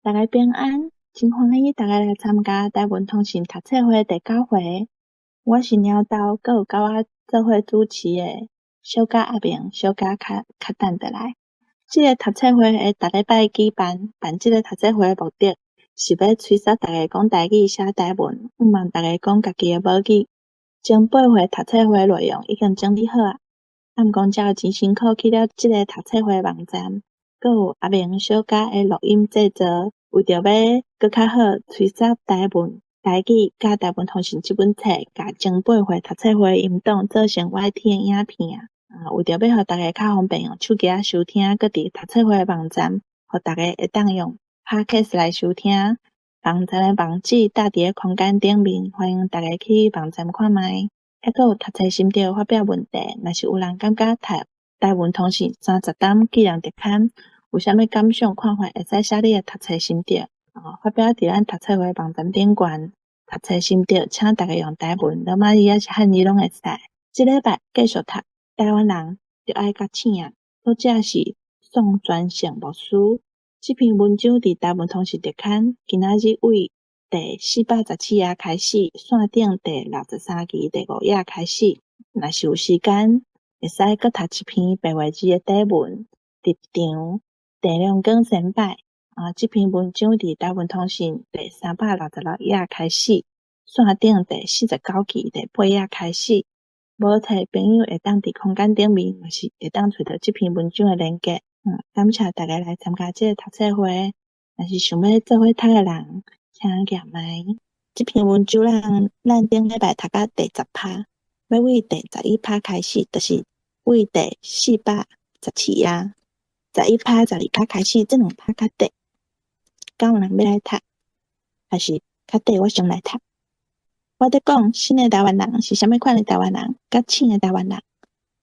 大家平安，真歡喜大家來參加台文通信讀冊會第九回。我是貓豆，閣有佮我做伙主持的小嘉阿明，小嘉較較等著來。這个讀冊會會逐禮拜舉辦，辦這个讀冊會的目的是欲催促大家講台語、寫台文，向望大家講家己的母語。前八回讀冊會內容已經整理好矣，啊毋過才有真辛苦起了這个讀冊會網站，閣有阿明小嘉的錄音製作，為著欲閣較好催促台文、台語佮台文通信這本冊，共前八回讀冊會音檔做成 YT 的影片啊，為著欲予大家較方便用手機仔收聽，閣佇讀冊會網站，予大家會當用 Podcast 來收聽。網站的網址貼佇咧空間頂面，歡迎大家去網站看覓。猶閣有讀冊心得發表問題，若是有人感覺讀台文通信三十擔紀念特刊有啥物感想看法，會使寫你的讀冊心得，發表佇咱讀冊會網站頂懸。讀冊心得，請大家用台文、羅馬字抑是漢字攏會使。這禮拜繼續讀台灣人著愛覺醒啊！作者是宋全勝牧師。這篇文章佇台文通信特刊，今仔日為第四百十七頁開始，線頂第六十三期第五頁開始。若是有時間，會使閣讀一篇白話字的短文。立場鄭良光先輩啊，這篇文章佇台文通信第三百六十六頁開始，線頂第四十九期第八頁開始。無冊朋友會當佇空間頂面，嘛是會當揣著這篇文章的連結。感謝大家來參加這个讀冊會。若是想欲做伙讀的人，請舉麥。這篇文章咱咱頂禮拜讀到第十趴，欲為第十一趴開始，就是為第四百十七頁，十一趴、十二趴開始，這兩趴較短。敢有人欲來讀？還是較短？我先來讀。我佇講新的台灣人是啥物款的台灣人，覺醒的台灣人，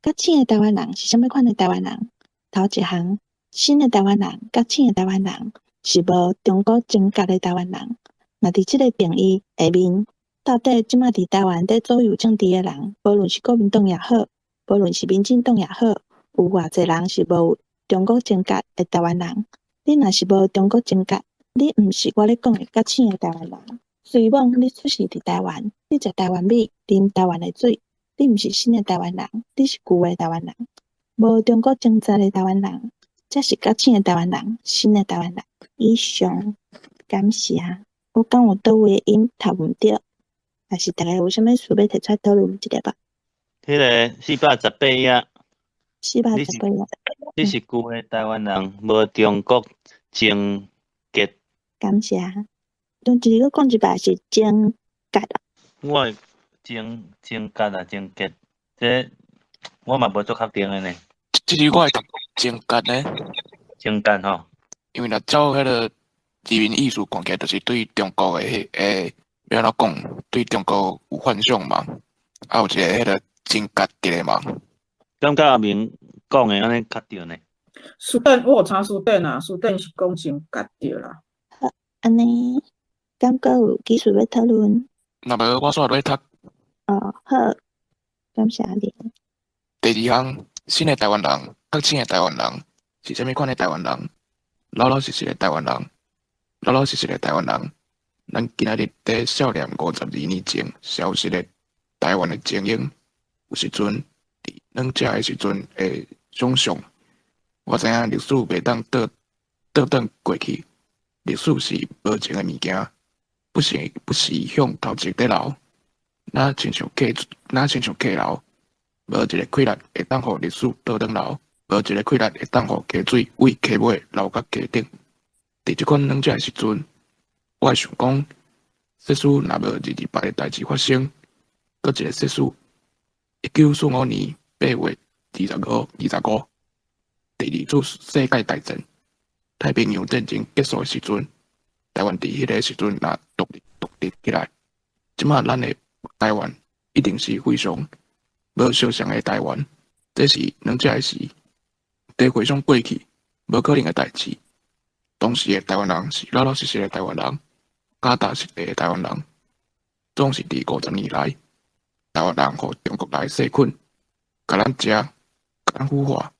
覺醒的台灣人是啥物款的台灣人？頭一項，新的台灣人、覺醒的台灣人是無中國情結的台灣人。若佇這个定義下面，到底這馬佇台灣佇左右政治的人，無論是國民黨也好，無論是民進黨也好，有偌濟人是無中國情結的台灣人？你若是無中國情結，你毋是我咧講的覺醒的台灣人。雖罔你出世佇台灣，你食台灣米，啉台灣的水，你毋是新的台灣人，你是舊的台灣人。無中國情結的台灣人，才是覺醒的台灣人，新的台灣人。以上，感謝。我敢有佗位的音讀毋著，還是大家有啥物事欲提出來討論一下吧？彼个四百十八頁，四百十八頁。你是舊的台灣人，無中國情結。感謝。用一個講一擺是情結。我情情結啊，情結，這我嘛無足確定的呢。這字我會讀情結呢。情結吼。因為若照彼个字面意思看起來，就是對中國的彼个，欲按怎講，對中國有幻想嘛，啊有一個彼个情結佇咧嘛。感覺阿明講的按呢較對呢。辭典我有查辭典啊，辭典是講情結對啦。好，按呢，敢閣有繼續欲討論？若無，我煞落去讀。哦，好，感謝你。第二項，新的台灣人，覺醒的台灣人，是啥物款的台灣人？老老實實的台灣人，老老實實的台灣人。咱今仔日佇少年五十二年前消失的台灣的精英，有時陣佇軟食的時陣會想象。我知影歷史袂當倒倒轉過去，歷史是無情的物件，不是不是向頭前佇流，若親像溪若親像溪流，無一个氣力會當予歷史倒轉流，無一个氣力會當予溪水為溪尾流到溪頂。佇這款軟食的時陣，我會想講，世事若無二二八的代誌發生，閣一個世事，一九四五年八月二十五二十五，第二次世界大戰，太平洋戰爭結束的時陣，台灣佇彼个時陣若獨立獨立起來，這馬咱的台灣一定是非常無相像的台灣。這是軟食的時，佇回想過去無可能的代誌。當時的台灣人是老老實實的台灣人，腳踏實地的台灣人，總是佇五十年來，台灣人予中國來細菌，共咱食，共咱腐化，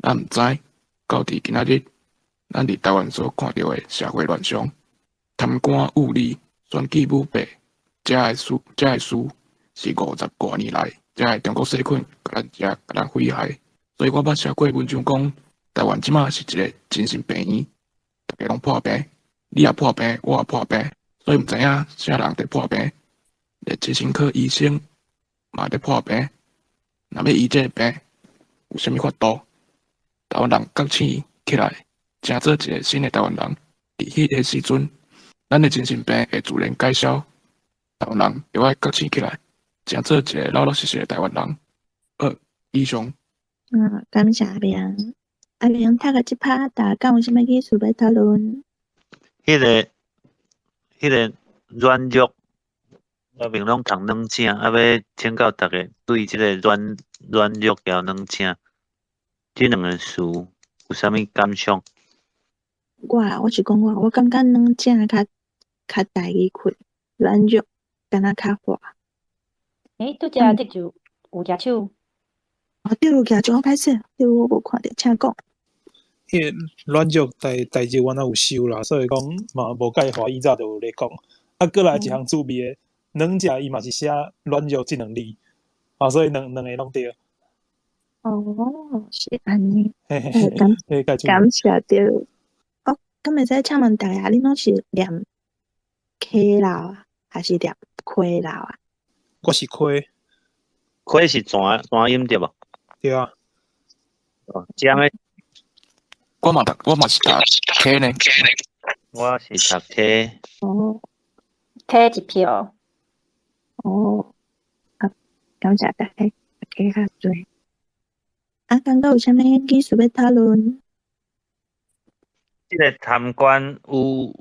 咱毋知到佇今仔日。咱佇台灣所看著的社會亂象，貪官污吏、選舉舞弊，這个事是50外年來，遮个中國細菌共咱遮共咱毀害。所以我捌寫過文章講，台灣這馬是一个精神病院，逐家攏破病，你也破病，我也破病，所以毋知影啥人佇破病，連精神科醫生嘛佇破病。若欲醫這个病，有啥物法度？台灣人覺醒起來，成做一个新的台灣人。佇彼个時陣，咱的精神病會自然解消。台灣人著愛覺醒起來，成做一个老老實實的台灣人。好，以上。感謝阿明。阿明讀到這拍，大家敢有啥物意思欲討論？彼个軟弱，阿明攏讀軟正，欲請教逐家對這个軟弱佮軟正這兩个詞有啥物感想？我是講我，我感覺軟正較台語氣，軟弱敢若較話。拄才得就有舉手。哦，對，有舉手，歹勢，對，我無看著，請講。彼个軟弱台字阮仔有收啦，所以講嘛無介懷伊早就有咧講。啊，閣來一項趣味的，軟正伊嘛是寫軟弱這兩字，啊，所以兩個攏對。哦，是按呢。嘿嘿嘿，感謝著。哦，敢會使請問大家，恁攏是念溪老啊，還是念溪老啊？我是溪。溪是泉音對無？對啊。哦，這樣的。我嘛是讀溪呢。我是讀溪。哦。溪一票。哦。啊，感謝大家，溪較濟。啊，剛剛有啥物意思欲討論？這个貪官污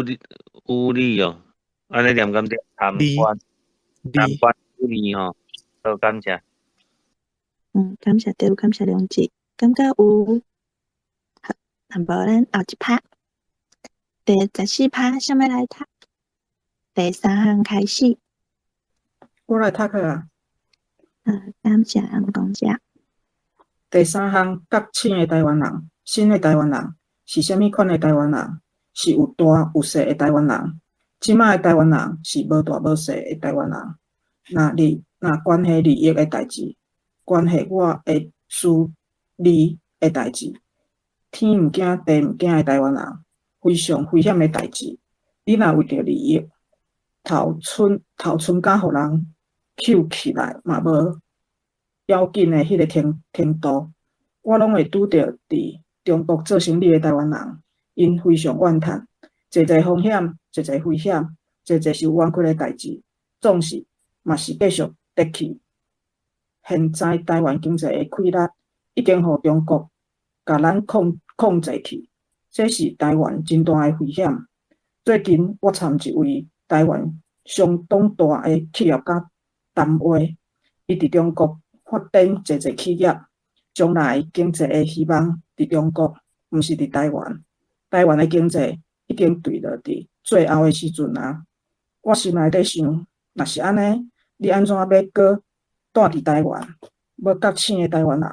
吏哦，按呢念敢對？貪官污吏吼，好，感謝。感謝對，感謝良志，感覺有。好，那無咱後一拍，第14拍，啥物來讀？第三項開始。我來讀去啊。感謝阿公姐。第三項，覺醒的台灣人，新的台灣人是啥物款的台灣人？是有大有細的台灣人。這馬的台灣人是無大無細的台灣人。若關係利益的代誌，關係我的私利的代誌，天毋驚地毋驚的台灣人，非常危險的代誌。你若為著利益，頭伸甲予人抾起來嘛無要緊的彼个程度，我攏會拄著佇中國做生理的台灣人，𪜶非常怨嘆，濟濟風險，濟濟危險，濟濟受冤屈的代誌，總是嘛是繼續得去。現在台灣經濟的氣力已經予中國共咱控制去，這是台灣真大的危險。最近我參一位台灣相當大的企業家談話，伊佇中國發展濟濟企業，將來經濟的希望佇中國，毋是佇台灣。台灣的經濟已經墜落佇最後的時陣啊！我心內咧想，若是按呢，你按怎欲閣蹛佇台灣？無覺醒的台灣人，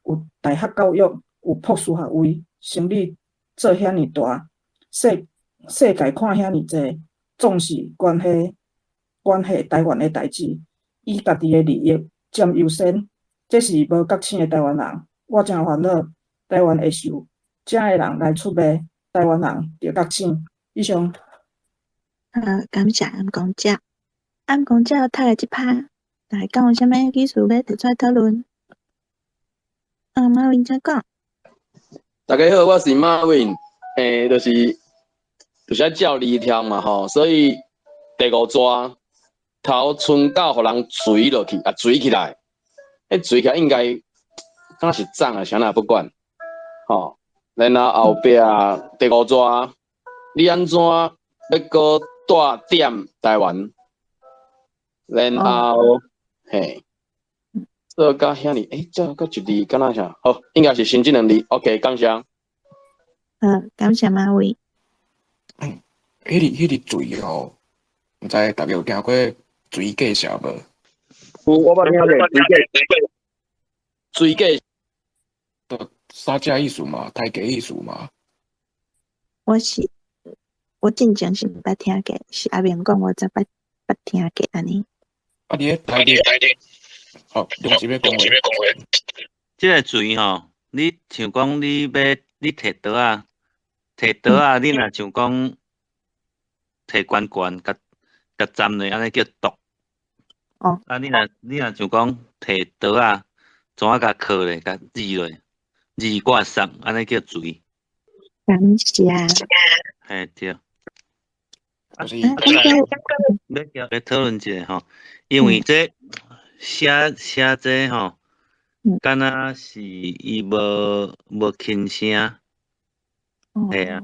有大學教育，有博士學位，生理做遐爾大，世界看遐爾濟，總是關係台灣的代誌，以家己的利益佔優先，這是無覺醒的台灣人。我誠煩惱，台灣會受這的人來出賣，台灣人著覺醒。以上。感謝暗公姐。暗公姐讀的這拍，來敢有啥物意思欲提出來討論？馬雲請講。大家好，我是馬雲。就是愛照字聽嘛吼，所以第五逝頭伸到予人垂落去啊，垂起來，彼垂起來應該敢是漲啊，啥啦不管，吼。然後後壁第五逝，你按怎欲閣蹛踮台灣？然後，嘿，做甲遐爾，這閣一字敢若啥？好，應該是新這兩字。OK，感謝。好，感謝馬偉。彼个垂吼，毋知大家有聽過垂結社無？有，我捌聽過垂結。就三隻意思嘛，刣雞意思嘛。我進前是毋捌聽過，是阿明講我才捌聽過按呢。啊，佇咧台日，好，兩是欲講話。這个槌吼，你像講你欲你提桌仔，提桌仔，你若像講提懸懸，共共顫落，按呢叫剁。哦。啊，你若像講提桌仔，怎啊共磕咧，共躡落，躡掛捒，按呢叫槌。感謝。嘿，對。就是。欲欲討論一下吼，因為這寫寫這吼，敢若是伊無輕聲，嘿啊，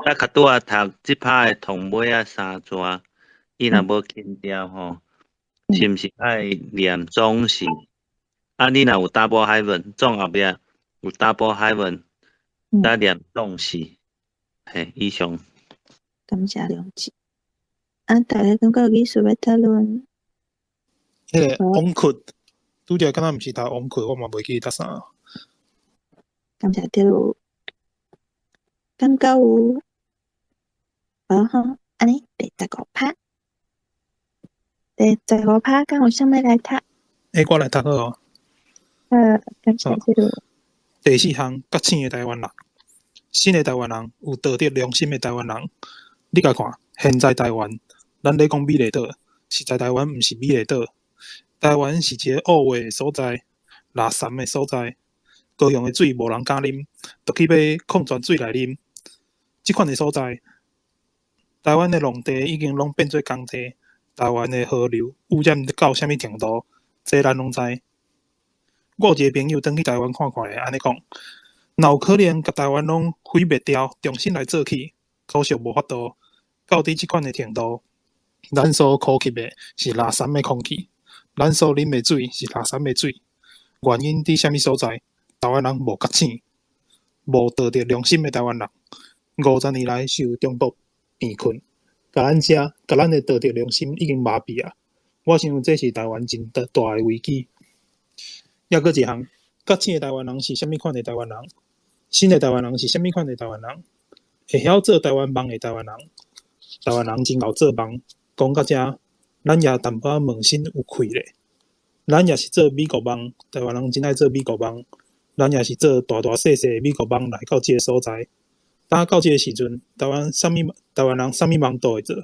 啊較拄仔讀這拍的頭尾仔三逝，伊若無輕調吼，是毋是愛念總是？啊，你若有 double hyphen，總後壁有 double hyphen，才念總是。嘿，以上。感謝良志。啊，大家感覺有意思欲討論？彼個往窟，拄才敢若毋是讀往窟，我嘛袂記得啥。感謝鐵路。感覺有，好吼，按呢第十五拍，第十五拍，敢有啥物來讀？欸，我來讀好無？好，感謝鐵路。第四項，覺醒的台灣人，新的台灣人，有道德良心的台灣人。你共看，現在台灣，咱咧講美麗島，實在台灣毋是美麗島。台灣是一个惡化的所在，垃圾的所在。高雄的水無人敢啉，就去買礦泉水來啉。這款的所在，台灣的農地已經攏變做工地，台灣的河流污染到啥物程度，這咱攏知。我有一个朋友轉去台灣看看的，按呢講，若有可能共台灣攏毀滅掉，重新來做起，可惜無法度。到佇這款的程度，咱所呼吸的是垃圾的空氣，咱所啉的水是垃圾的水。原因佇啥物所在？台灣人無覺醒，無道德良心的台灣人，50年來受中國貧困，共咱遮，共咱的道德良心已經麻痹啊！我想這是台灣真大的危機。抑閣一項，覺醒的台灣人是啥物款的台灣人？新的台灣人是啥物款的台灣人？會曉做台灣夢的台灣人，台灣人真𠢕做夢。講到遮，咱也淡薄仔問心有愧咧。咱也是做美國夢，台灣人真愛做美國夢。咱也是做大大細細的美國夢來到這个所在。當到這个時陣，台灣人啥物夢都會做。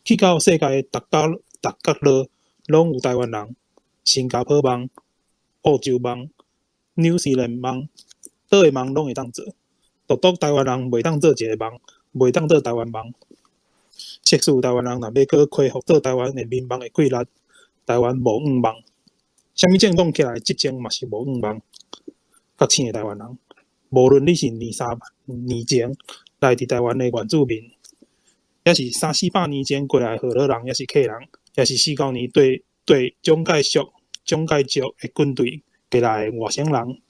去到世界逐角逐角落，攏有台灣人。新加坡夢、澳洲夢、紐西蘭夢，佗个夢攏會當做。獨獨台灣人袂當做一个夢，袂當做台灣夢。即使台灣人若欲閣恢復做台灣的民夢的氣力，台灣無願望。啥物政黨起來執政嘛是無願望。覺醒的台灣人，無論你是二三年前來佇台灣的原住民，抑是三四百年前過來的河洛人，抑是客人，抑是四九年對蔣介石的軍隊過來的外省人，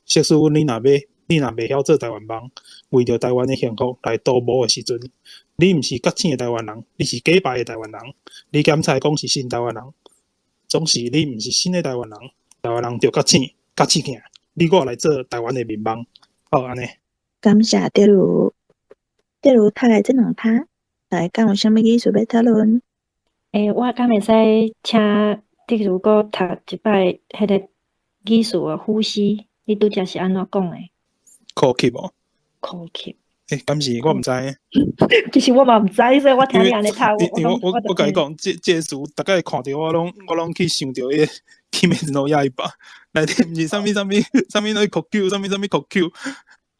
即使你若袂曉做台灣夢，為著台灣的幸福來圖謀的時陣，你毋是覺醒的台灣人，你是假掰的台灣人。你檢採講是新台灣人，總是你毋是新的台灣人。台灣人著覺醒，覺醒起來，你我來做台灣的民夢。好，按呢。感謝德如，德如讀的這兩拍，大家敢有啥物意思欲討論？欸，我敢會使請德如閣讀一擺彼个語詞的呼吸？你拄才是按怎講的？呼吸無？呼吸。欸，敢是我毋知。其實我嘛毋知，所以我聽你按呢讀。因為我共你講，這個詞，逐擺看著我攏去想著彼个《鬼滅の刃》內底毋是啥物啥物啥物那個呼吸，啥物啥物呼吸。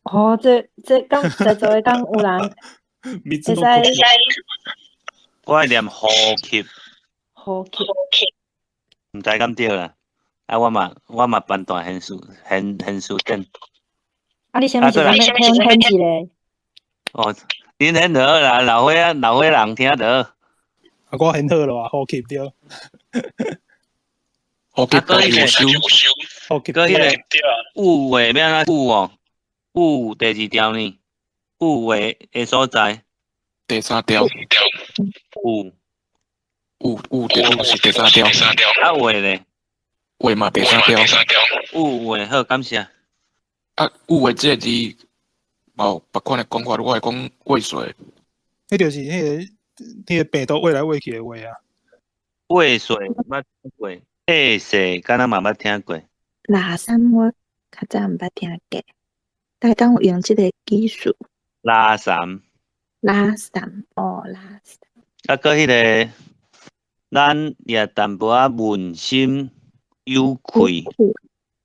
哦，這敢在座的敢有人會使？我會念呼吸。呼吸。毋知敢對啦。啊，我嘛辦大現書現書展。啊，你啥物時陣欲現一个？哦，恁現就好啦，老歲仔人聽就好。啊，我現好了啊，呼吸對。呼吸有收。呼吸。閣彼个有話欲按怎有哦？有第二條呢？有話的所在。第三條。有。有有有是第三條。啊，話咧？話嘛第三條。有話好，感謝。啊，有話這个字，嘛有別款的講法，我會講畏歲。彼就是彼個病毒喂來喂去的話啊。畏歲捌聽過，歲歲敢若嘛捌聽過。垃圾我較早毋捌聽過，大家敢有用這個技術？垃圾。垃圾哦，垃圾。啊，閣彼個，咱也淡薄仔問心有愧。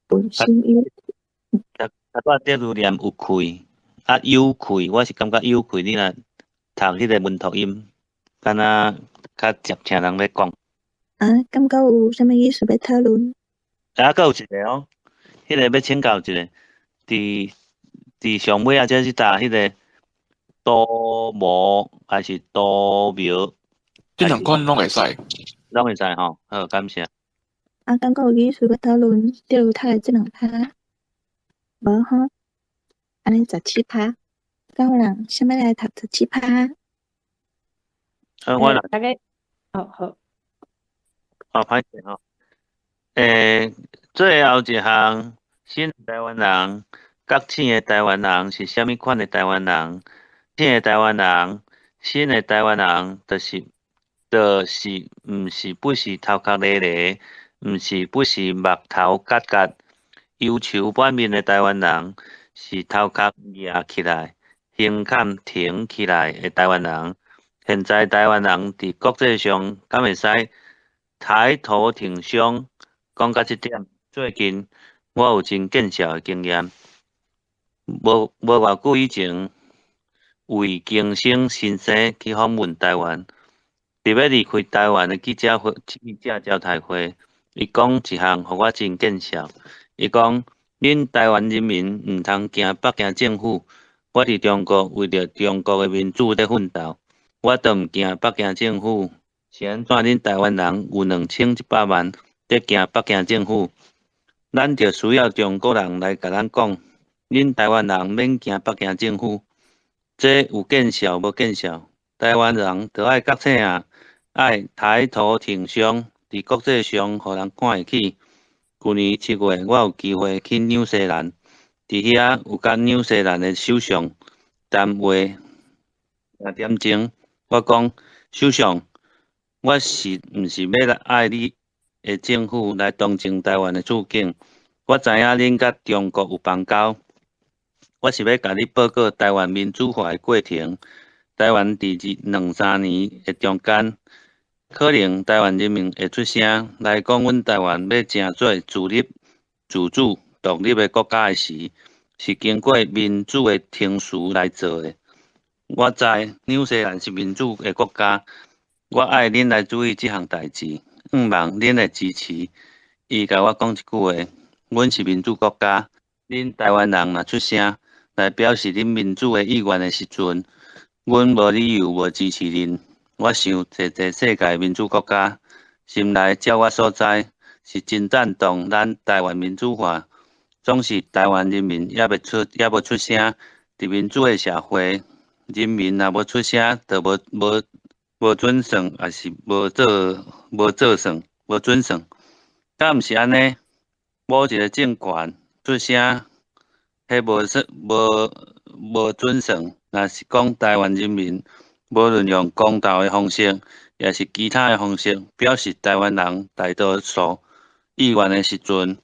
問心有愧。啊，我這如念有愧，啊有愧，我是感覺有愧，你若讀彼個文讀音，敢若較接聽人咧講。啊，敢閣有啥物意思欲討論？啊，閣有一個哦，彼個欲請教一下，佇上尾仔這是答彼個多無還是多苗？這兩款攏會使，攏會使吼，好，感謝。啊，敢閣有意思欲討論？對讀的這兩趴，無吼？按呢17趴，敢有人想欲來讀十七趴？啊，我來。大家，哦好。哦，歹勢吼。最後一項，新台灣人，覺醒的台灣人是啥物款的台灣人？新的台灣人，新的台灣人，就是，毋是不是頭殼咧咧，毋是不是目頭結結，憂愁滿面的台灣人，是頭殼舉起來，胸坎挺起來的台灣人。現在台灣人佇國際上，敢會使抬頭挺胸？講到這點，最近我有真見笑的經驗。無偌久以前，魏京生先生去訪問台灣，佇欲離開台灣的記者會、記者招待會，伊講一項，予我真見笑。伊講：恁台灣人民毋通驚北京政府，我佇中國為著中國的民主咧奮鬥，我都毋驚北京政府。是按怎恁台灣人有2100萬佇驚北京政府？咱著需要中國人來共咱講，恁台灣人免驚北京政府。這有見笑無見笑？台灣人著愛覺醒啊！愛抬頭挺胸，佇國際上予人看會起。舊年7月，我有機會去紐西蘭，佇遐有佮紐西蘭的首相談話兩點鐘。我講，首相，我是毋是欲來愛你的政府來同情台灣的處境？我知影恁佮中國有邦交，我是欲共你報告台灣民主化的過程。台灣佇二兩三年的中間，可能台灣人民會出聲來講，阮台灣欲成做自立、自主、獨立的國家的時，是經過民主的程序來做的。我知紐西蘭是民主的國家，我愛恁來注意這項代誌，向望恁的支持。伊共我講一句話：阮是民主國家，恁台灣人若出聲來表示恁民主的意願的時陣，阮無理由無支持恁。我想，濟濟世界民主國家心內照我所知是真贊同咱台灣民主化，總是台灣人民猶無出聲，佇民主的社會，人民若無出聲，就無準算，抑是無做算，無準算。敢毋是按呢？某一個政權出聲，彼無算無準算。若是講台灣人民，無論用公投的方式，抑是其他的方式，表示台灣人大多數意願的時陣，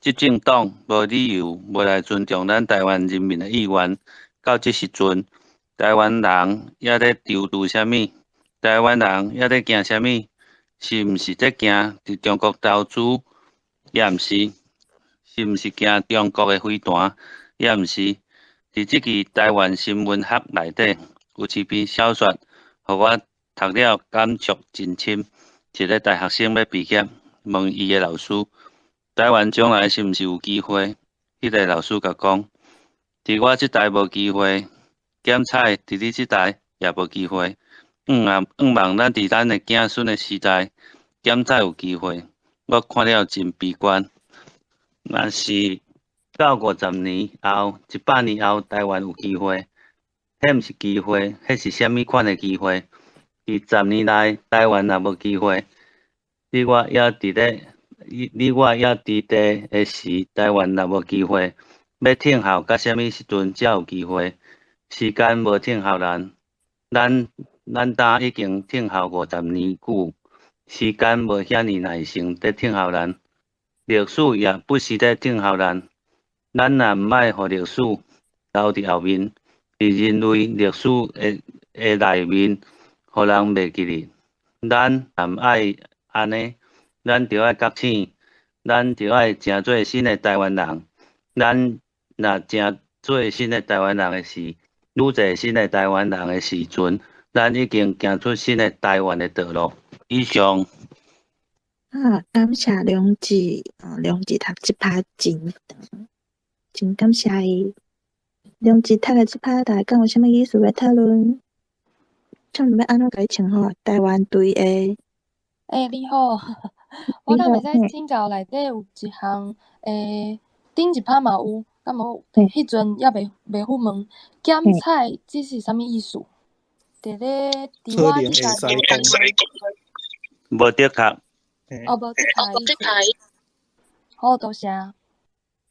執政黨無理由無來尊重咱台灣人民的意願。到這時陣，台灣人猶咧躊躇啥物？台灣人猶咧驚啥物？是毋是咧驚佇中國投資？抑毋是？是毋是驚中國的飛彈？抑毋是？佇這期台灣新聞學內底，有一篇小說，予我讀了感觸真深。一個大學生欲畢業，問伊的老師：台灣將來是毋是有機會？彼個老師共講：佇我這代無機會，減彩佇你這代也無機會。向望咱佇咱的子孫的時代，減彩有機會。我看了真悲觀。若是到50年後、100年後，台灣有機會，彼毋是機會，彼是啥物款的機會？佇10年內，台灣若無機會，你我猶佇咧，你我猶佇地的時，台灣若無機會，欲聽候到啥物時陣才有機會？時間無等候咱，咱今已經等候50年久，時間無遐爾耐性佇等候咱，歷史也不是咧等候咱，咱若毋愛予歷史留佇後面，佇人類歷史的內面，予人袂記得。咱若毋愛按呢，咱著愛覺醒，咱著愛成做新的台灣人。咱若成做新的台灣人的時，愈濟新的台灣人的時陣，咱已經行出新的台灣的道路。以上。啊，感謝梁志，梁志讀這拍真長，真感謝伊。梁志讀的這拍，大家敢有啥物意思欲討論？請問欲按怎共伊稱呼？台灣隊的。欸，你好，我敢會使請教內底有一項，頂一拍嘛有，敢無？彼陣猶未赴問，減菜這是啥物意思？佇咧佇我可能會使講。無的確。哦，無的確意思。好，多謝。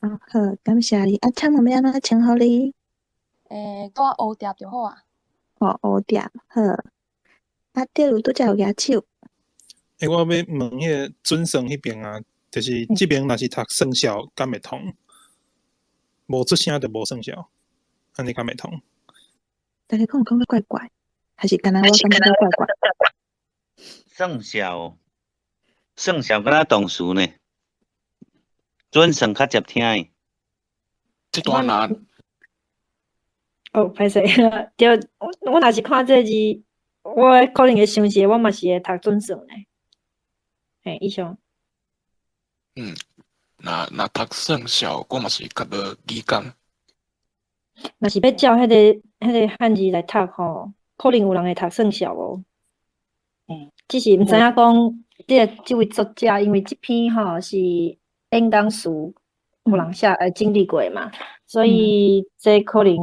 哦，好，感謝你。啊，請問欲按怎稱呼你？欸，叫我烏蝶就好啊。哦，烏蝶，好。啊，對，有拄才有舉手。欸，我欲問彼个準算彼邊啊，就是這邊若是讀算數，敢會通？無出聲就無算數，按呢敢會通？大家講有感覺怪怪，還是敢若我感覺怪怪？算數，算數敢若動詞呢？準算較捷聽的。這段若哦，歹勢，對，我若是看這字，我可能會想是，我嘛是會讀準算的。嘿，以上。嗯，若讀算數，我嘛是較無語感。若是欲照彼個漢字來讀吼，可能有人會讀算數無？只是毋知影講，這位作者，因為這篇吼是演講詞，有人寫整理過嘛，所以這可能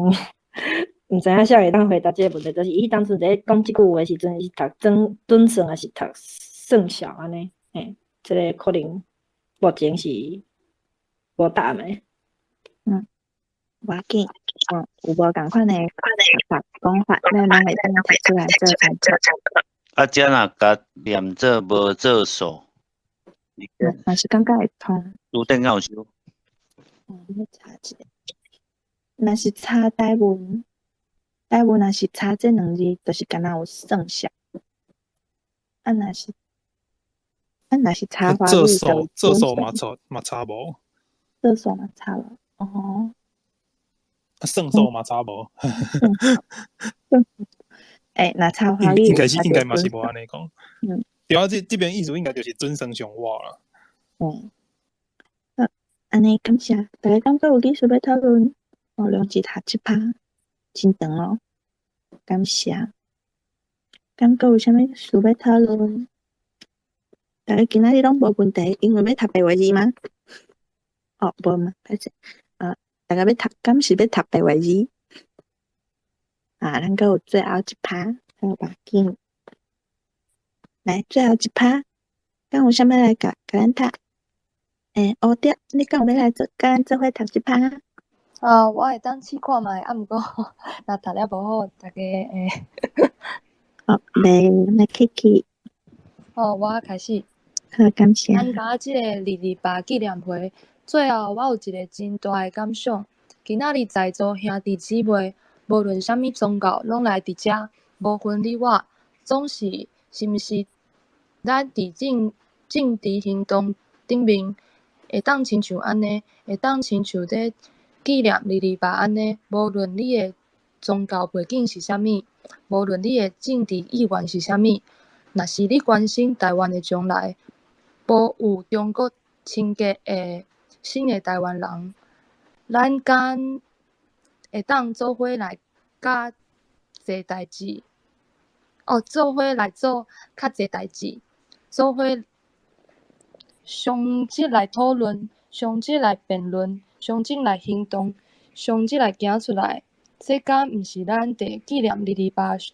毋知影啥會當回答這個問題，就是伊當初佇咧講這句話時陣，是讀準準算，抑是讀算數按呢？嘿，這個可能目前是無答案的。嗯，無要緊，有無仝款的講法，咱攏會當提出來做參考。啊，這若共念做無做數，嘛是感覺會通。書頂敢有收？嗯，欲查一下。若是查台文，台文若是查這兩字，就是敢若有算數。啊，若是查華做語數做數嘛錯嘛查無。做數嘛查無，哦。啊，算數嘛查無。欸，若查華語，應該是應該嘛是無按呢講。嗯。對啊，這邊意思應該就是準算上活啦。嗯。好，按呢感謝大家，敢閣有繼續欲討論？哦，兩字讀這拍真長哦，感謝。敢閣有啥物事欲討論？大家今仔日攏無問題，因為欲讀白話字嗎？哦，無嘛，歹勢。啊，大家欲讀，敢是欲讀白話字？啊，咱閣有最後一拍，好，無緊。來，最後一拍，敢有啥物來共咱讀？欸，烏蝶，你敢有欲來做，共咱做伙讀一拍？啊，我會當試看覓，啊，毋過若讀了無好，大家會。好，來，來客氣。好，我開始。好，感謝。參加這個228紀念會，最後我有一個真大的感想。今仔日在座兄弟姊妹，無論啥物宗教，攏來佇遮，無分你我，總是是毋是？咱佇政治行動頂面，會當親像按呢，會當親像咧紀念228按呢。無論你的宗教背景是啥物，無論你的政治意願是啥物，若是你關心台灣的將來，保有中國親格的新的台灣人，咱敢會當做伙來較濟代誌？哦，做伙來做較濟代誌，做伙相則來討論，相則來辯論，相則來行動，相則來行出來。這敢毋是咱佇紀念228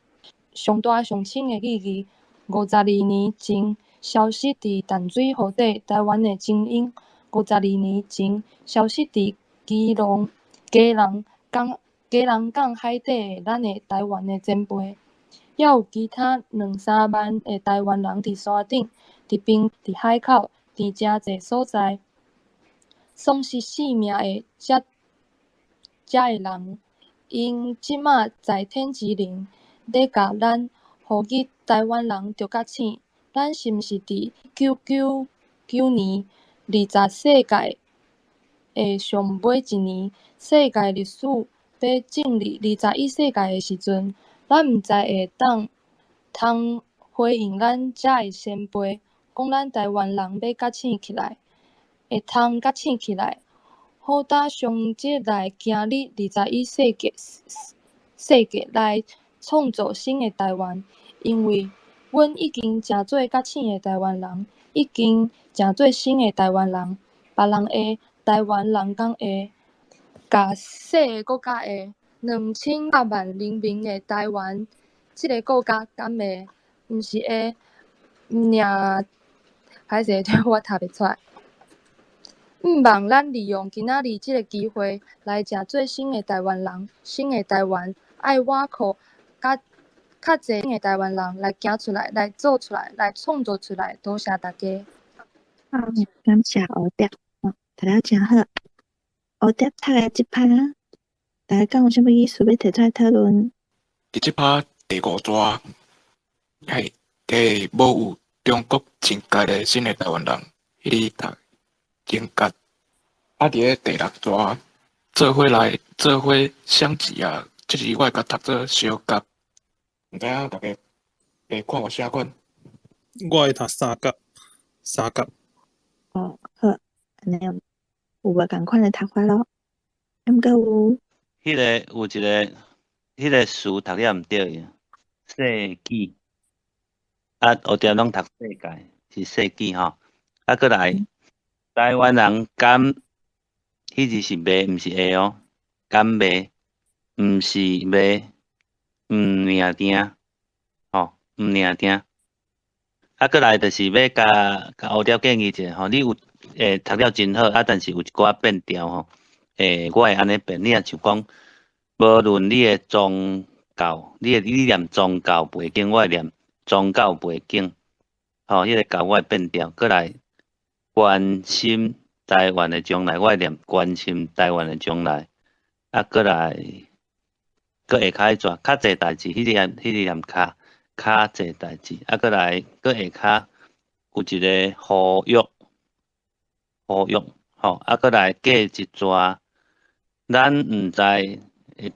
上大上深的意義？52年前，消失佇淡水河底台灣的精英；52年前，消失佇基隆、基隆港基隆港海底的咱的台灣的前輩，猶有其他兩三萬的台灣人佇山頂、佇平、佇海口、佇誠濟所在，喪失性命的遮遮的人，𪜶這馬在天之靈，咧共咱呼籲台灣人著覺醒。咱是毋是佇1999年20世界的上尾一年，世界歷史欲進入21世界的時陣，咱毋知會當通回應咱遮的先輩，講咱台灣人欲覺醒起來，會通覺醒起來，好搭相接來行入21世紀來創造新的台灣，因為阮已經誠做覺醒的台灣人，已經誠做新的台灣人，別人會，台灣人敢會，共細的國家會，2100萬人民的台灣這个國家敢會？毋是會，爾歹勢，這我讀袂出來。毋望咱利用今仔日這个機會來誠做新的台灣人，新的台灣愛倚靠較較濟的台灣人來行出來，來做出來，來創造出來。多謝大家。好，感謝蝴蝶，讀了誠好。蝴蝶讀的這趴，大家敢有啥物意思欲提出來討論？佇這趴第五逝，係第無有中國情結的新的台灣人，彼个讀情結。啊，佇咧第六逝，做伙來做伙相聚啊，這字我會共讀做相佮。毋知影大家會看法啥款？我會讀三佮，三佮。哦，好，按呢有無仝款的讀法囉？毋過有。彼个有一个，彼个詞讀了毋對，世紀。啊，學條攏讀世界，是世紀吼。啊，閣來，台灣人敢，彼字是袂，毋是會哦，敢袂，毋是袂，毋領定，吼，毋領定。啊，閣來就是欲共共烏蝶建議一下吼，你有讀了真好，啊，但是有一寡變調吼，我會按呢變，你若像講，無論你的宗教，你念宗教背景，我會念宗教背景，吼，彼个教我會變調，閣來關心台灣的將來，我會念關心台灣的將來，啊，閣來，閣下跤彼逝較濟代誌，彼个念較較濟代誌，啊，閣來閣下跤有一个呼籲，呼籲，吼，啊，閣來過一逝，咱毋知會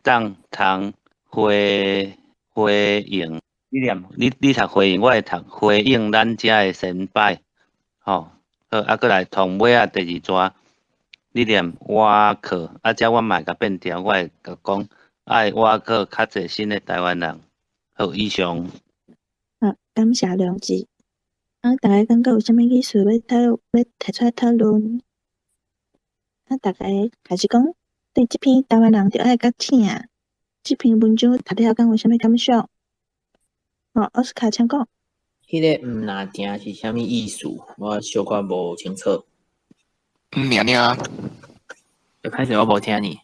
當通回回應，你念你讀回應，我會讀回應咱遮的先輩，吼，好，啊，閣來同尾仔第二逝，你念倚靠，啊，遮我嘛會共變調，我會共講愛倚靠較濟新的台灣人，好，以上。好，感謝良志。啊，大家感覺有啥物意思欲討欲提出來討論？啊，大家還是講對這篇台灣人著愛覺醒啊，這篇文章讀了敢有啥物感想？哦，奧斯卡，請講。彼个毋若定是啥物意思？我小可無清楚。毋爾爾。一開始我無聽呢。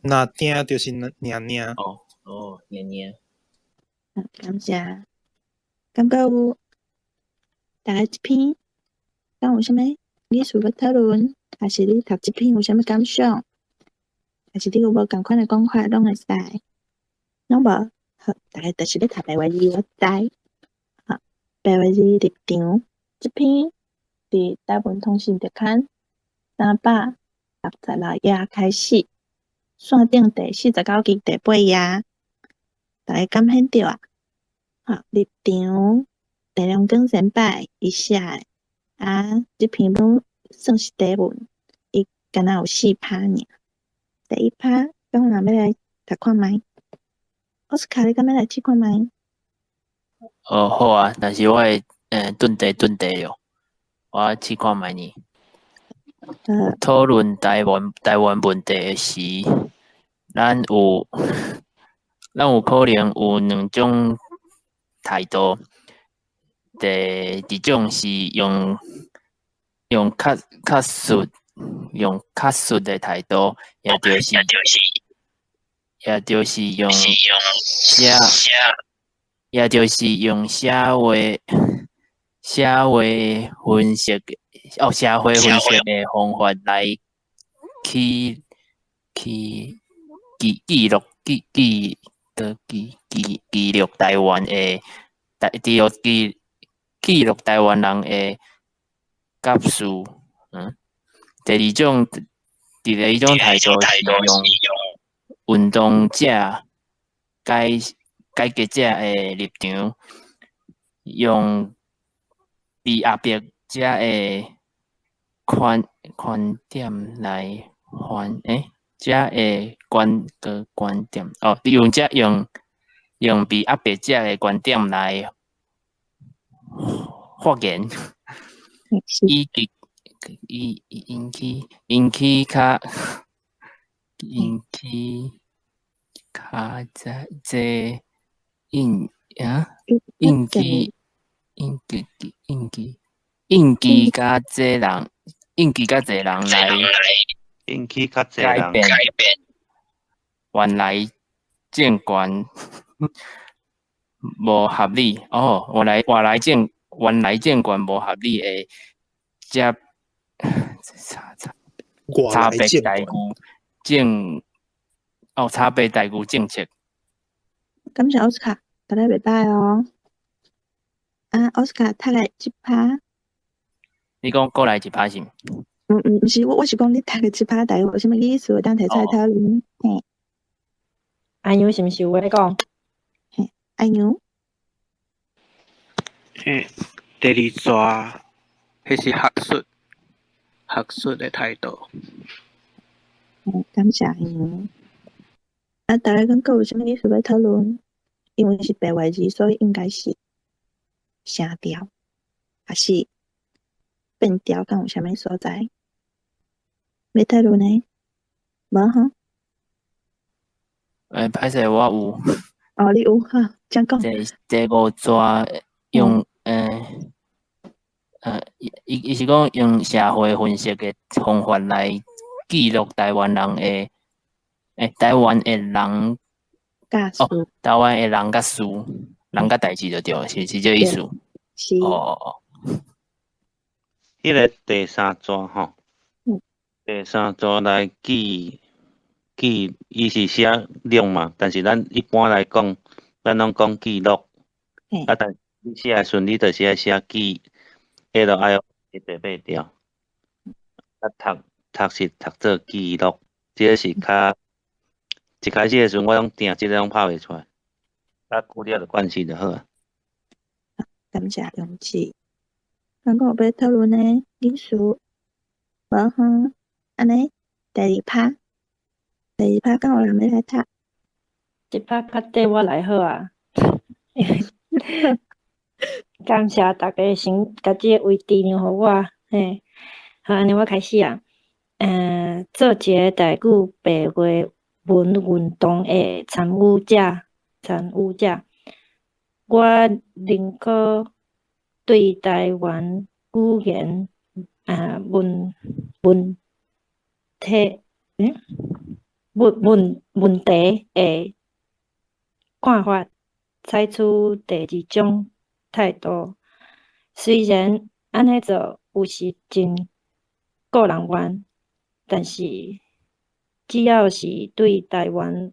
若定就是爾爾。哦哦，爾爾。感謝。感覺有大家這篇敢有啥物意思欲討論？還是你讀這篇有啥物感想？還是你有無仝款的講法，攏會使。攏無？好，大家就是咧讀白話字，我知。好，白話字立場，這篇佇台文通訊特刊366頁開始，線頂第49期第八頁，大家敢顯著啊？好，立場鄭良根先輩伊寫的，啊，這篇文算是短文，伊敢若有四拍爾。第一拍，敢有人欲來讀看覓？奧斯卡，你敢欲來試看覓？哦，好啊，但是我會頓地頓地哦，我試看覓呢。討論台灣問題時，咱有可能有兩種態度。第一種是用較實的態度，也就是也就是用寫，也就是用社會分析哦，社會分析的方法來去記記錄記記的記記記錄台灣的台記錄記記錄台灣人的甲事。第二種，第二種態度是用運動者、改革者的立場，用被壓迫者的觀點來反者的觀點哦，用者用用被壓迫者的觀點來發言，以及以引起較濟引啊引起引起引起引起較濟人引起較濟人來引起較濟人改變原來政權無合理哦，原來政權無合理的接差別待遇政哦，差別待遇政策。感謝奧斯卡，讀得袂歹哦。啊，奧斯卡，讀來一拍。你講閣來一拍是毋？毋是，我是講你讀的這拍大概有啥物意思？會當提出來討論。嘿。阿牛是毋是有話講？嘿，阿牛。嘿，第二逝，彼是學術的態度。感謝阿牛。啊，大家講閣有啥物意思欲討論？因為是白話字，所以應該是聲調，抑是變調，敢有啥物所在？欲討論的？無吼？歹勢，我有。哦，你有哈，請講。第五逝用伊是講用社會分析的方法來記錄台灣人的，台灣的人，哦，台灣的人佮事，人佮代誌就對，是這個意思。是。哦。彼个第三逝吼，第三逝來記記，伊是寫錄嘛，但是咱一般來講，咱攏講記錄。啊，但你寫的時陣，你就是愛寫記，L I O 白白掉。啊，讀是讀做記錄，這個是較一開始的時陣，我攏定這個攏拍袂出來，啊，久了就慣勢就好啊。感謝勇氣。剛剛有欲討論的意思，無吼？按呢，第二拍，第二拍敢有人欲來讀？這拍較短，我來好啊。感謝大家先共這個位置讓予我，嘿，好，按呢我開始啊。做一个台語白話文運動的參與者，我寧可對台灣語言問題問問題的看法，採取第二種態度。雖然按呢做有時真個人願，但是只要是對台灣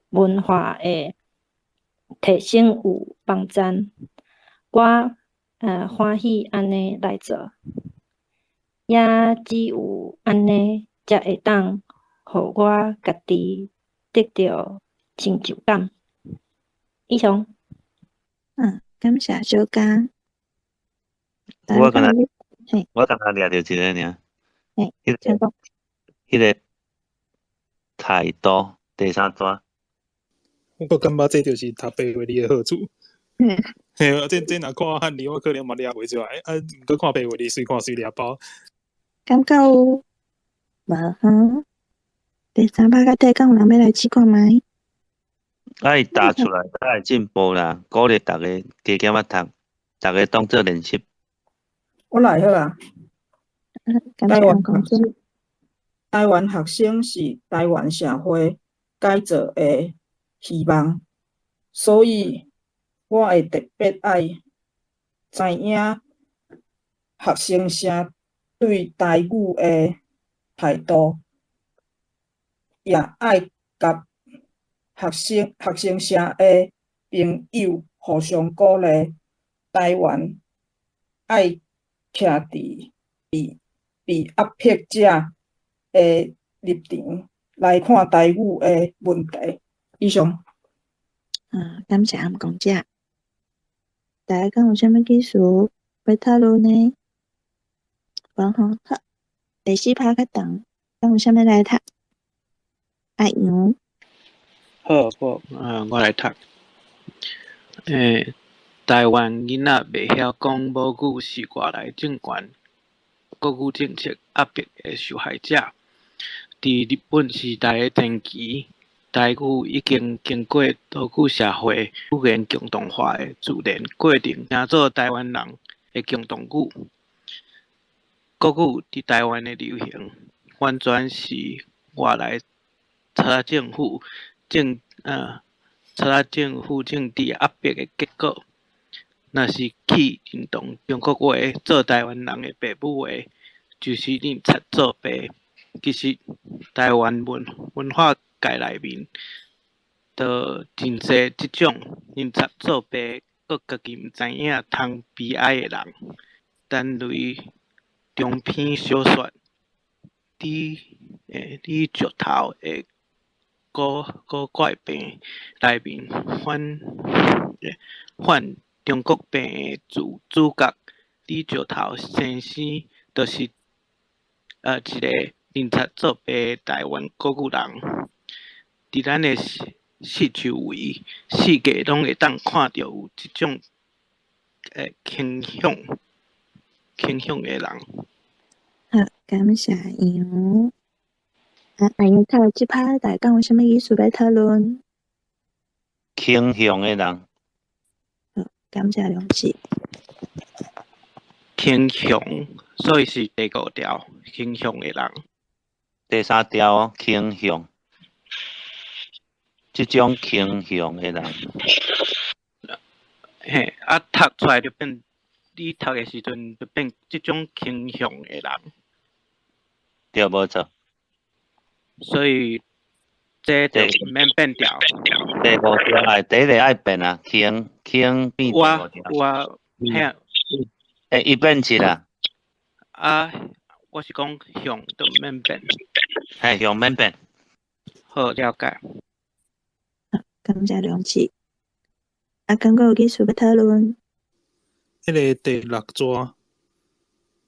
文化的提升有幫助，我歡喜按呢來做，也只有按呢，才會當予我家己得著成就感。以上。感謝小佳。我敢若掠著一个爾。嘿，彼個彼個態度第三逝。我感覺這就是讀白話字的好處。嘿，這若看漢字，我可能嘛掠袂出來。啊，毋過看白話字，隨看隨掠包。感覺有無吼？第三拍較底，敢有人欲來試看覓？愛打出來才會進步啦，鼓勵逐家加減仔讀，逐家當做練習。我來好啊。台灣學生是台灣社會改造的希望，所以我會特別愛知影學生社對台語的態度，也愛佮學生社的朋友互相鼓勵。台灣愛徛佇被壓迫者的立場來看台語的問題。以上。感謝暗講者。大家敢有啥物意思欲討論呢？無吼，好，第四趴較長，敢有啥物來讀？阿楊。好，好，我來讀。台灣囡仔袂曉講母語是外來政權國語政策壓迫的受害者。佇日本時代的前期，台語已經經過多語社會語言共同化的自然過程，成做台灣人的共同語。國語佇台灣的流行，完全是外來賊仔政府政呃賊仔政府政治壓迫的結果。若是去認同中國話做台灣人的爸母話，就是認賊做爸。其實台灣文化界內面，就真濟這種認賊做爸，閣家己毋知影通悲哀的人。陳雷中篇小說李石頭的古怪病內面患中國病的主角李石頭先生，就是一個認賊做爸的台灣國語人。佇咱的四周圍，四界攏會當看著有這種傾向的人。好，感謝楊。阿楊讀這趴，大家有啥物意思欲討論？傾向的人。好，感謝梁志。傾向，所以是第五條，傾向的人。第三條哦，傾向。這種傾向的人。嘿，讀出來就變，你讀的時陣就變這種傾向的人。對，無錯。所以這就毋免變調。第五條愛第一個愛變啊，傾變第五條。我嘿。伊變一啦。我是講向都毋免變。嘿，向免變。好，了解。感謝梁志。敢閣有意思欲討論？彼个第六逝，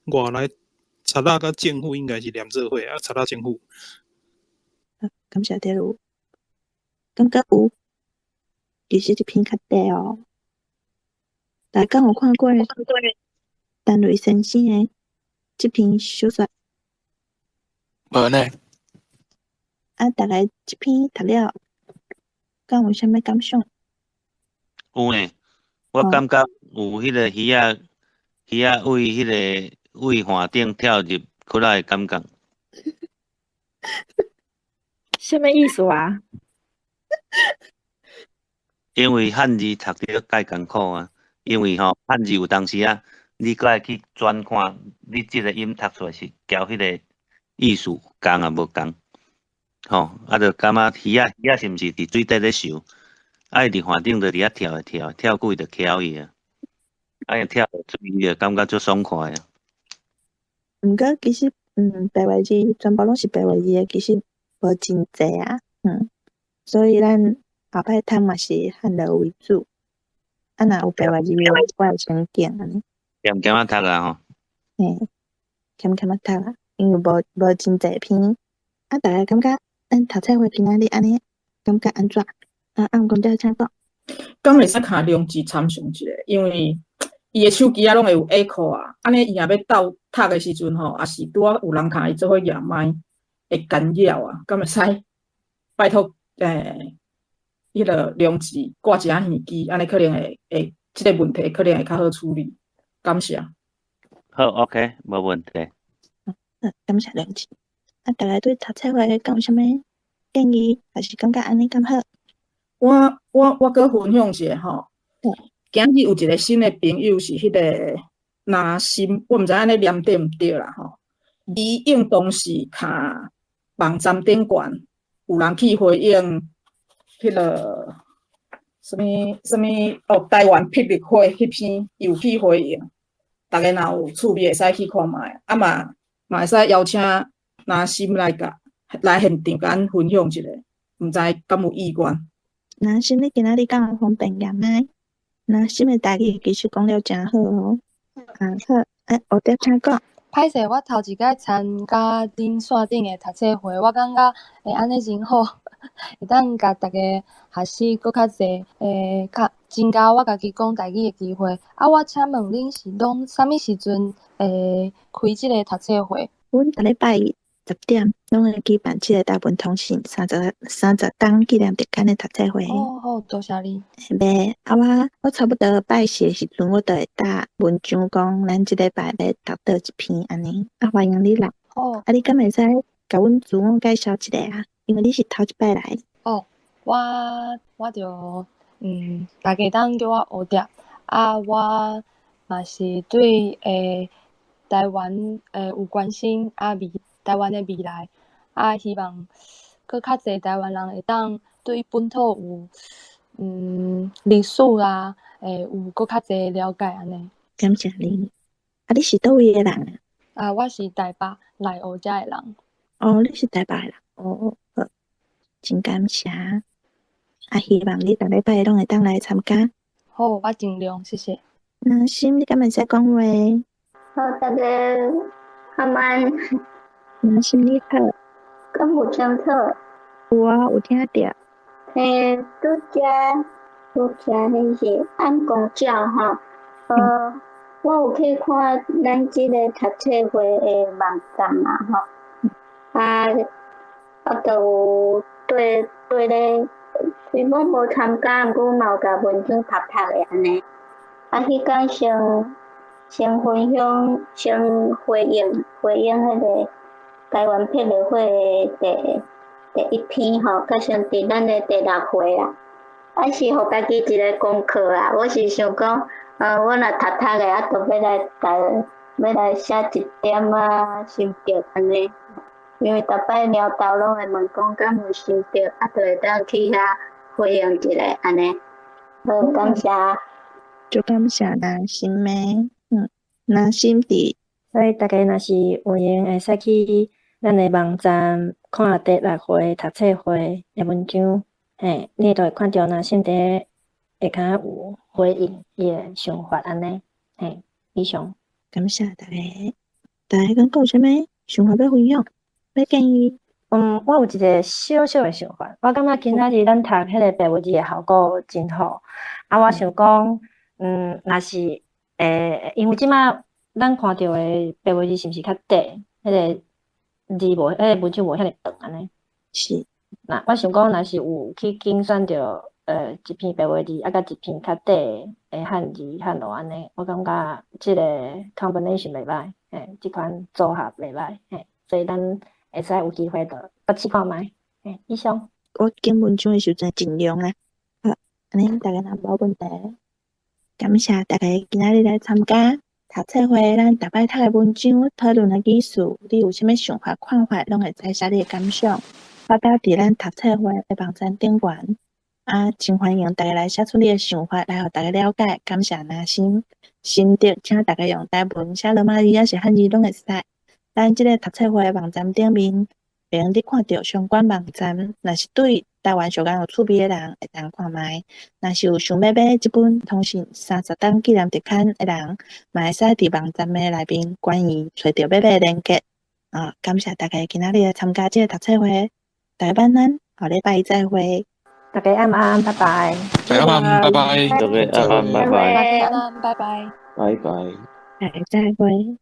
外來賊仔佮政府應該是連做伙啊，賊仔政府。感謝鐵路。敢閣有？其實這篇較短哦。大家有看過陳雷先生的這篇小說？無呢。大家這篇讀了，敢有啥物感想？有呢，我感覺有彼个魚仔為彼个為岸頂跳入窟仔的感覺。啥物意思啊？因為漢字讀著蓋艱苦啊，因為吼漢字有當時啊，你閣愛去轉看，你這個音讀出來是交彼個意思仝抑無仝？吼，就感覺魚仔是毋是佇水底咧游？伊佇岸頂就佇遐跳跳，跳久伊就翹去啊。伊跳落水，伊就感覺足爽快啊。毋過其實，白話字全部攏是白話字的，其實無真濟啊，所以咱後擺讀嘛是漢字為主。若有白話字，我會先揀按呢。恬恬仔讀啊吼。嘿，恬恬仔讀啊，因為無真濟篇。大家感覺咱讀冊會今仔日按呢，感覺按怎？按講者請講。敢會使請梁志參詳一下？因為伊的手機仔攏會有 echo 啊，按呢伊若欲鬥讀的時陣吼，抑是拄仔有人共伊做伙舉麥，會干擾啊。敢會使拜託彼个梁志掛一下耳機，按呢可能會這个問題可能會較好處理。感謝。好，OK，無問題。感謝梁志。大家對讀冊會敢有啥物建議，抑是感覺按呢敢好？我閣分享一下吼。今日有一個新的朋友是彼個拿心，我毋知按呢念對毋對啦吼。伊應當是看網站頂懸有人去回應彼個啥物啥物哦，台灣霹靂火彼篇有去回應，逐家若有趣味會使去看覓，啊嘛會使邀請拿心來共來現場共咱分享一下，毋知敢有意願？拿心，你今仔日敢有方便念嗎？拿心的台語其實講了誠好哦。啊好，欸，蝴蝶請講。歹勢，我頭一擺參加恁線頂的讀冊會，我感覺會按呢真好，會當共逐家學習閣較濟，會較增加我家己講台語的機會。啊，我請問恁是攏啥物時陣會開這个讀冊會？阮逐禮拜一10點攏會舉辦這个台文通信30冬紀念特刊的讀冊會。哦，好，多謝你。袂，啊我差不多拜四的時陣，我就會打文章講，咱這禮拜欲讀佗一篇按呢。啊，歡迎你來。好。啊，你敢會使共阮自我介紹一下啊？因為你是頭一擺來。哦，我就逐家當叫我蝴蝶。啊，我嘛是對台灣有關心啊台灣的未來，啊，希望閣較濟台灣人會當對本土有歷史啊，會有閣較濟了解按呢。感謝你。啊，你是佗位的人啊？啊，我是台北內湖遮的人。哦，你是台北的人。哦，好，真感謝。啊，希望你逐禮拜攏會當來參加。好，我盡量，謝謝。那心，你敢會使講話？好，大家晚安。那心你好。敢有清楚？有啊，有聽著。嘿，拄則彼是按公照吼，我有去看咱這个讀冊會的網站嘛吼，啊，就有對對咧，雖講無參加，毋過嘛有共文章讀讀的按呢。啊，彼工先分享，先回應彼个台灣霹靂火的第一篇吼，佮先佇咱的第六回啊。啊是予家己一个功課啊，我是想講，我若讀讀的啊，就欲來寫一點仔心得按呢。因為逐擺貓豆攏會問講敢有心得，啊，就會當去遐回應一下按呢。好，感謝。就感謝拿心的，拿心佇。所以逐家若是有閒，會使去咱的網站看第六回讀冊會的文章，嘿，你就會看著拿心佇下跤有回應伊的想法按呢，嘿，以上。感謝逐家，逐家敢閣有啥物想法欲分享，欲建議？我有一個小小的想法，我感覺今仔日咱讀彼个白文字的效果真好，啊，我想講，若是因為這擺咱看著的白文字是毋是較短？彼个字無，彼个文章無遐爾長按呢？是。那我想講，若是有去揀選著一篇白話字，啊，佮一篇較短的漢字漢路按呢，我感覺這個 combination 袂䆀，嘿，這款組合袂䆀，嘿，所以咱會使有機會就閣試看覓，嘿，以上。我揀文章的時陣盡量啦，好，按呢逐家若無問題，感謝逐家今仔日來參加讀冊會，咱逐擺讀的文章討論的意思，你有啥物想法看法，攏會使寫你的感想，發表佇咱讀冊會的網站頂懸。啊，真歡迎逐家來寫出你的想法，來予逐家了解。感謝拿心心得，請逐家用台文寫羅馬字，抑是漢字攏會使。咱這个讀冊會的網站頂面，會用得看著相關網站。若是對台灣相關有趣味的人，會當看覓。若是有想欲買這本通信30冬紀念特刊的人，嘛會使佇網站的內面關於揣著欲買的連結。啊，感謝大家今仔日來參加這个讀冊會，大家晚安，後禮拜一再會。大家晚安，拜拜。大家晚安，拜拜。大家晚安，拜拜。大家晚安，拜拜。拜拜。大家再會。